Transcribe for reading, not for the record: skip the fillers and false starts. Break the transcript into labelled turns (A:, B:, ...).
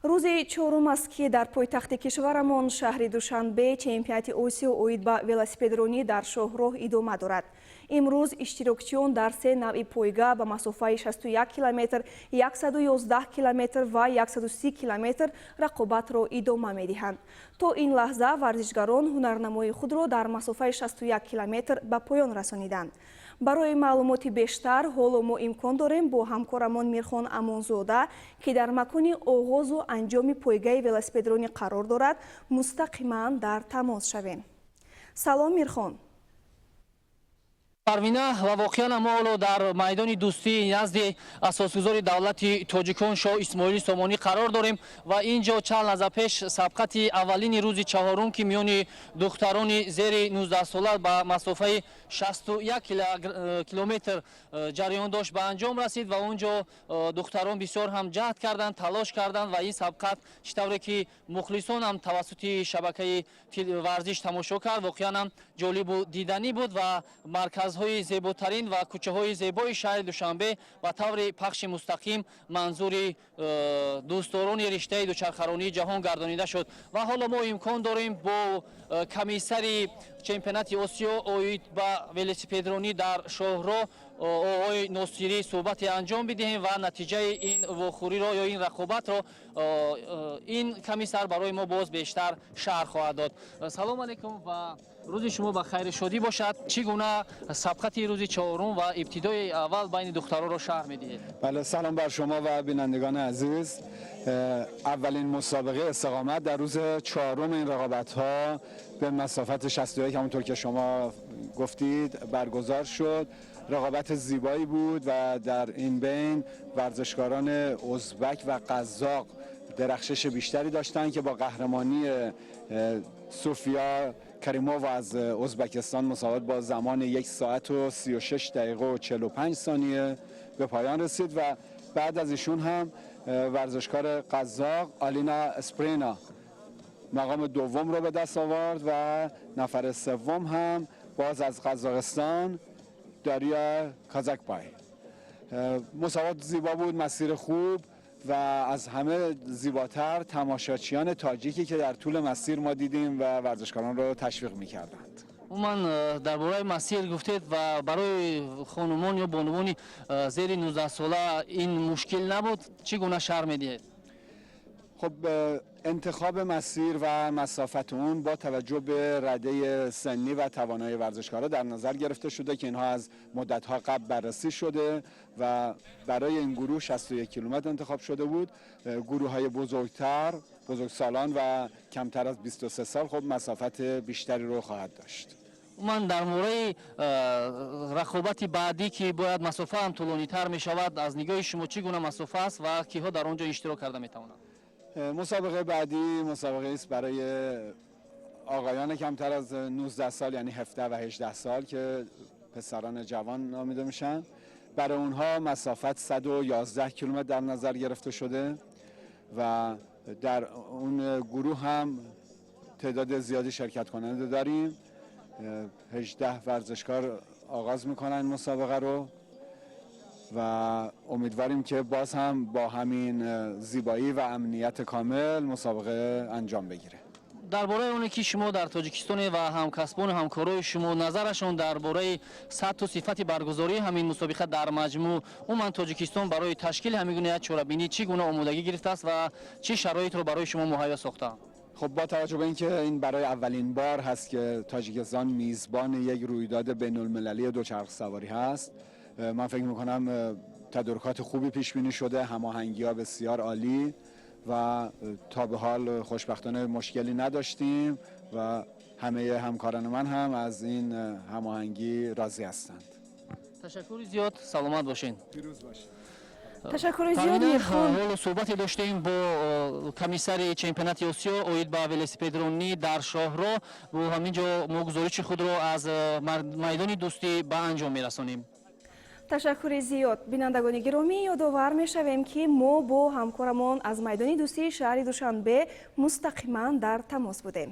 A: Рӯзи чорум аст, ки дар пойтахти кишварамон, шаҳри Душанбе, чемпионати Осиё оид ба велосипедронӣ дар шоҳроҳ идома дорад. Имрӯз иштирокчиён дар се навъи пойга ба масофаи 61 километр, 111 километр ва 130 километр рақобатро идома медиҳанд. То ин лаҳза варзишгарон ҳунарнамоии худро дар масофаи 61 километр ба поён расониданд. Барои маълумоти бештар ҳоло мо имкон дорем бо ҳамкорамон Мирхон Амонзода, ки дар макони оғозу анҷоми пойгаи велосипедронӣ қарор дорад, мустақиман дар тамос шавем. Салом, Мирхон.
B: Парвина, ва воқеан мо ҳоло дар майдони Дӯстӣ назди асосгузори давлати тоҷикон, Шоҳ Исмоили Сомонӣ, қарор дорем ва ин ҷо чанд лаҳза пеш сабқати аввалини рӯзи чаҳорум, ки миёни духтарони зери 19 сола ба масофаи 61 километр ҷараён дошт, ба анҷом расид ва он ҷо духтарон бисёр ҳам ҷаҳд карданд, талош карданд ва ин сабқат, чӣ тавре ки мухлисон ҳам тавассути шабакаи варзиш тамошо кард, воқеан ҳам ҷолибу диданӣ буд ва марказҳои зеботарин ва кӯчаҳои зебои шаҳри Душанбе ба таври пахши мустақим манзури дӯстдорони риштаи дучархаронии ҷаҳон гардонида шуд. Ва ҳоло мо имкон дорем бо комиссари чемпионати Осиё оид ба велосипедронӣ дар шоҳроҳ, оғои Носирӣ, суҳбате анҷом бидиҳем ва натиҷаи ин вохӯриро ё ин рақобатро ин комиссар барои мо боз бештар шарҳ хоҳад дод. Салом алейкум ва рӯзи шумо ба хайри шодӣ бошад. Чӣ гуна сабқати рӯзи чорум ва ибтидои аввал байни духтаронро шарҳ медиҳед?
C: بله، سلام بر شما و بینندگان عزیز. اولین مسابقه استقامت در روز چهارم این رقابت ها به مسافت 61، همونطور که شما گفتید، برگزار شد. رقابت زیبایی بود و در این بین ورزشکاران ازبک و قزاق درخشش بیشتری داشتند که با قهرمانی سوفیا کریمووا از ازبکستان، مسابقات با زمان 1 ساعت و 36 دقیقه و 45 ثانیه به پایان رسید و بعد از ایشون هم ورزشکار قزاق، آلینا اسپرینا، مقام دوم رو به دست آورد و نفر سوم هم باز از قزاقستان، داریا کازاکبای. مسابقات زیبا بود، مسیر خوب و از همه زیباتر تماشاچیان تاجیکی که در طول مسیر ما دیدیم و ورزشکاران رو تشویق می‌کردند.
B: Умуман дар бораи масир гуфтед ва барои хонумон ё бонувони зери 19 сола ин мушкил набуд? Чӣ гуна шарҳ медиҳед?
C: خب، انتخاب مسیر و مسافت اون با توجه به رده سنی و توانایی ورزشکارا در نظر گرفته شده که اینها از مدت‌ها قبل بررسی شده و برای این گروه 61 کیلومتر انتخاب شده بود. گروه های بزرگتر، بزرگسالان و کمتر از 23 سال، خب مسافت بیشتری رو خواهد داشت.
B: Умуман дар бораи рақобати баъдӣ, ки бояд масофа ҳам тӯлонитар мешавад, аз нигоҳи шумо чӣ гуна масофа аст ва киҳо дар он ҷо иштирок карда метавонанд?
C: مسابقه بعدی مسابقه است برای آقایان کمتر از 19 سال، یعنی 17 و 18 سال که پسران جوان نامیده میشن. برای اونها مسافت 111 کیلومتر در نظر گرفته شده و در اون گروه هم تعداد زیادی شرکت کننده داریم. 18 ورزشکار آغاز میکنن مسابقه رو و امیدواریم که باز هم با همین زیبایی و امنیت کامل مسابقه انجام بگیره.
B: Дар бораи оне ки шумо дар Тоҷикистоне ва ҳамкасбону ҳамкорои шумо назарашон дар бораи сатҳу сифати баргузории ҳамин мусобиқа дар маҷмӯъ, умуман Тоҷикистон барои ташкили ҳамин гуна як чорабинӣ чӣ гуна омодагӣ гирифтааст ва чӣ шароитро барои шумо муҳайё сохтаанд?
C: خب، با توجه به اینکه این برای اولین بار هست که تاجیکستان میزبان یک رویداد بین المللی دوچرخه سواری هست، من فکر میکنم تدارکات خوبی پیش بینی شده، هماهنگی ها بسیار عالی و تا به حال خوشبختانه مشکلی نداشتیم و همه همکاران من هم از این هماهنگی راضی هستند.
B: Ташаккури зиёд, саломат бошед.
C: پیروز باشید.
A: Ташаккури зиёд, Мирхон.
B: Ҳоло суҳбате доштем бо комиссари чемпионати Осиё оид ба велосипедронӣ дар шоҳроҳ. Бо ҳамин ҷо мо гузориши худро аз майдони Дӯстӣ ба анҷом мерасонем.
A: Ташаккури зиёд. Бинандагони гиромӣ, ёдовар мешавем, ки мо бо ҳамкорамон аз майдони Дӯстии шаҳри Душанбе мустақиман дар тамос будем.